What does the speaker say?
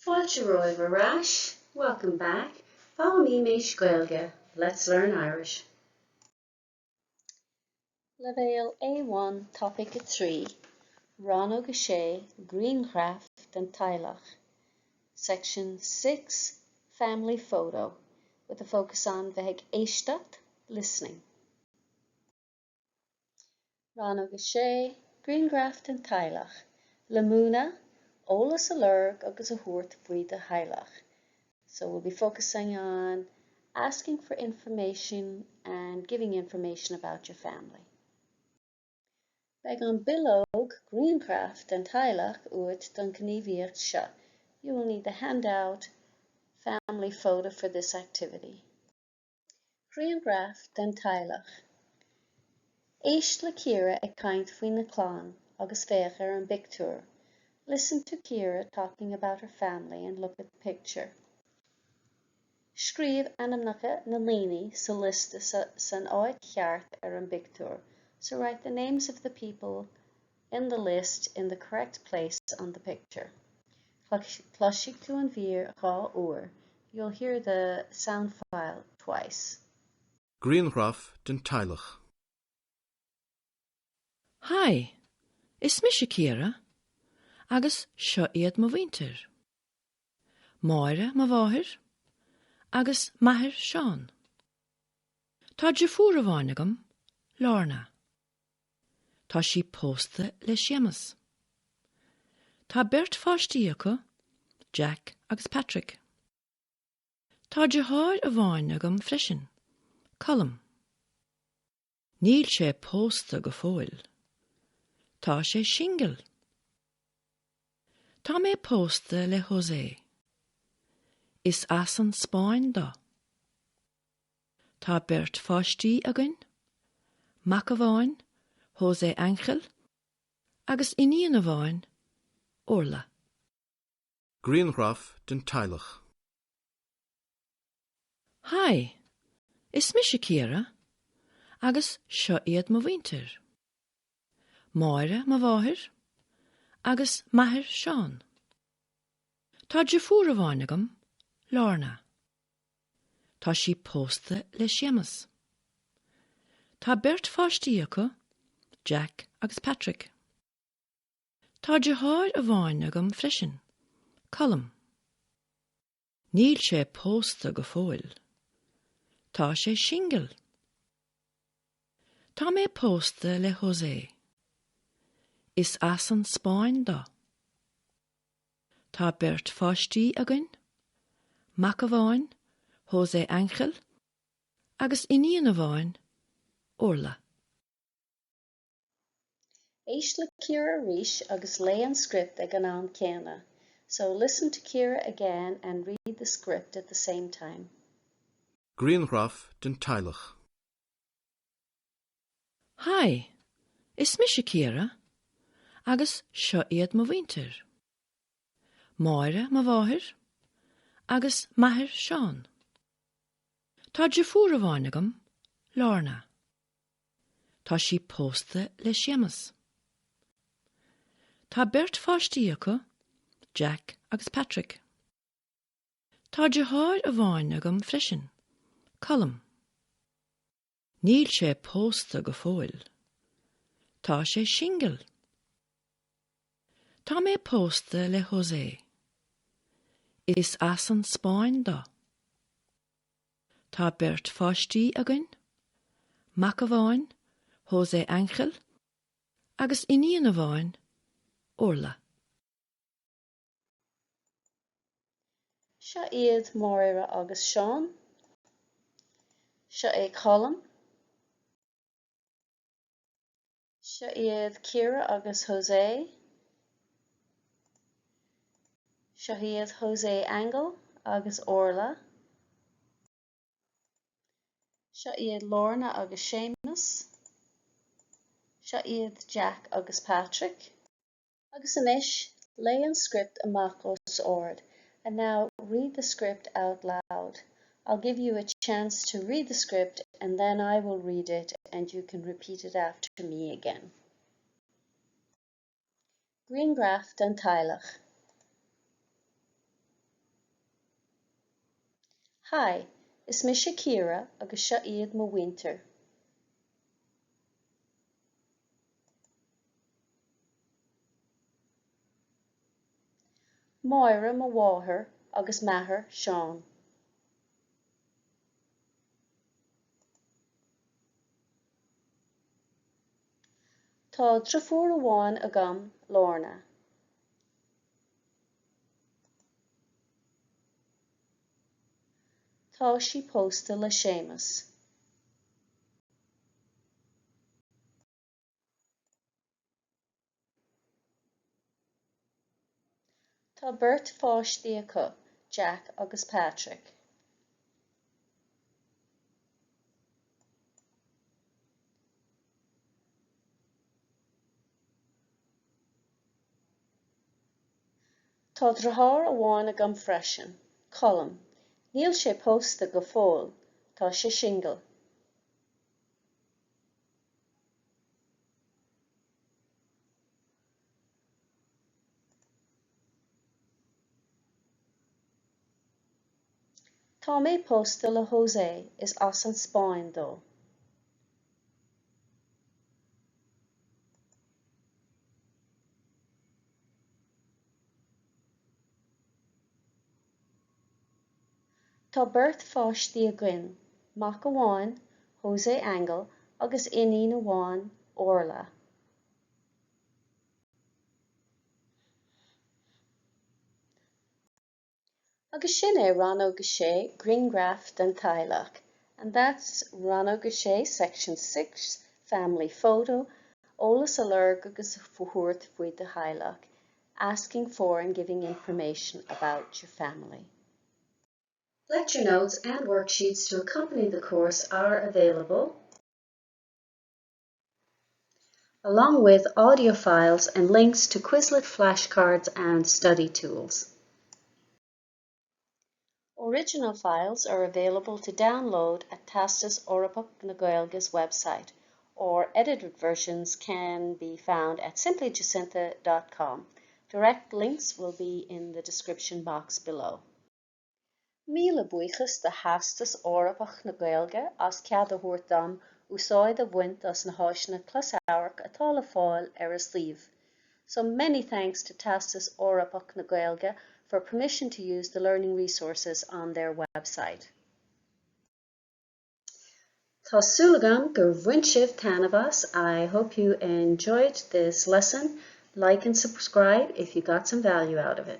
Fáilte romhaibh ar ais, welcome back, Foghlaimímis Gaeilge, let's learn Irish. Leibhéal A1 Topaic 3, Rannóg 6, Grianghraf den teaghlach, Section 6, Family Photo, with a focus on bheith ag éisteacht, listening. Rannóg 6, Grianghraf den teaghlach, le múineadh, eolas a lorg agus a thabhairt faoi do theaghlach. So we'll be focusing on asking for information and giving information about your family. Beidh an bileog Grianghraf den teaghlach uait don ghníomhaíocht seo. You will need the handout family photo for this activity. Grianghraf den teaghlach. Éist le Ciara ag caint faoina clann agus féach ar an bpictiúr. Listen to Ciara talking about her family and look at the picture. Scríobh ainmneacha na ndaoine sa liosta san áit cheart ar an bpictiúr. So write the names of the people in the list in the correct place on the picture. Cloisfidh tú an mhír dhá uair. You'll hear the sound file twice. Grianghraf den teaghlach. Haigh, is mise Ciara, agus seo iad mo mhuintir. Máire, mo mháthair, agus m'athair Seán. Tá deirfiúr amháin agam, Lorna. Tá sí pósta le Séamus. Tá beirt pháistí acu, Jack agus Patrick. Tá deartháir amháin agam freisin, Colm. Níl sé pósta go fóill. Tá sé singil. Tá mé pósta le José. Is as an Spáinn dó. Tá beirt pháistí againn, mac amháin, José Ángel, agus iníon amháin, Orla. Grianghraf den teaghlach. Haigh, is mise Ciara, agus seo iad mo mhuintir. Máire, mo mháthair, agus m'athair Seán. Tá deirfiúr amháin agam, Lorna. Tá sí pósta le Séamus. Tá beirt pháistí acu, Jack agus Patrick. Tá deartháir amháin agam freisin, Colm. Níl sé pósta go fóill. Tá sé singil. Tá mé pósta le José. Is as an Spáinn dó. Tá beirt pháistí againn, mac amháin, José Ángel, agus iníon amháin, Orla. Éist le Ciara arís agus léigh an script ag an am céanna. So listen to Ciara again and read the script at the same time. Grianghraf den teaghlach. Haigh, is mise Ciara, agus seo iad mo mhuintir. Máire, mo mháthair, agus m'athair Seán. Tá deirfiúr amháin agam, Lorna. Tá sí pósta le Séamus. Tá beirt pháistí acu, Jack agus Patrick. Tá deartháir amháin agam freisin, Colm. Níl sé pósta go fóill. Tá sé singil. Tá mé pósta le José. Is as an Spáinn dó. Tá beirt pháistí againn, mac amháin, José Ángel, agus iníon amháin, Orla. Seo iad Máire agus Seán. Seo é Colm. Seo iad Ciara agus José. Seo iad José Ángel agus Orla. Seo iad Lorna agus Séamus. Seo iad Jack agus Patrick. Agus anois, léigh an script amach os ard. And now read the script out loud. I'll give you a chance to read the script and then I will read it and you can repeat it after me again. Grianghraf den teaghlach. Hi, is mise Ciara agus seo iad mo mhuintir. Máire mo mháthair agus m'athair Seán. Tá driofúr amháin agam, Lorna. Tá sí pósta le Séamus. Tá beirt pháistí acu, Jack agus Patrick. Tá deartháir amháin agam freisin, Colm. Níl sé pósta go fóill, tá sé singil. Tá mé pósta le José, is as an Spáinn dó. Tá beirt pháistí againn, mac amháin, José Angel, agus iníon amháin, Orla. Agus sin é Rannóg 6, Grianghraf den Teaghlach. And that's Rannóg 6, Section 6, Family Photo, eolas a lorg agus a thabhairt faoi do theaghlach, asking for and giving information about your family. Lecture notes and worksheets to accompany the course are available along with audio files and links to Quizlet flashcards and study tools. Original files are available to download at Teastas Eorpach na Gaeilge's website, or edited versions can be found at simplyjacintha.com. Direct links will be in the description box below. Míle buíochas do Theastas Eorpach na Gaeilge as cead a thabhairt dom úsáid a bhaint as na háiseanna closamhairc atá le fáil ar a suíomh. So many thanks to Teastas Eorpach na Gaeilge for permission to use the learning resources on their website. Tá súil agam gur bhain sibh taitneamh as. I hope you enjoyed this lesson. Like and subscribe if you got some value out of it.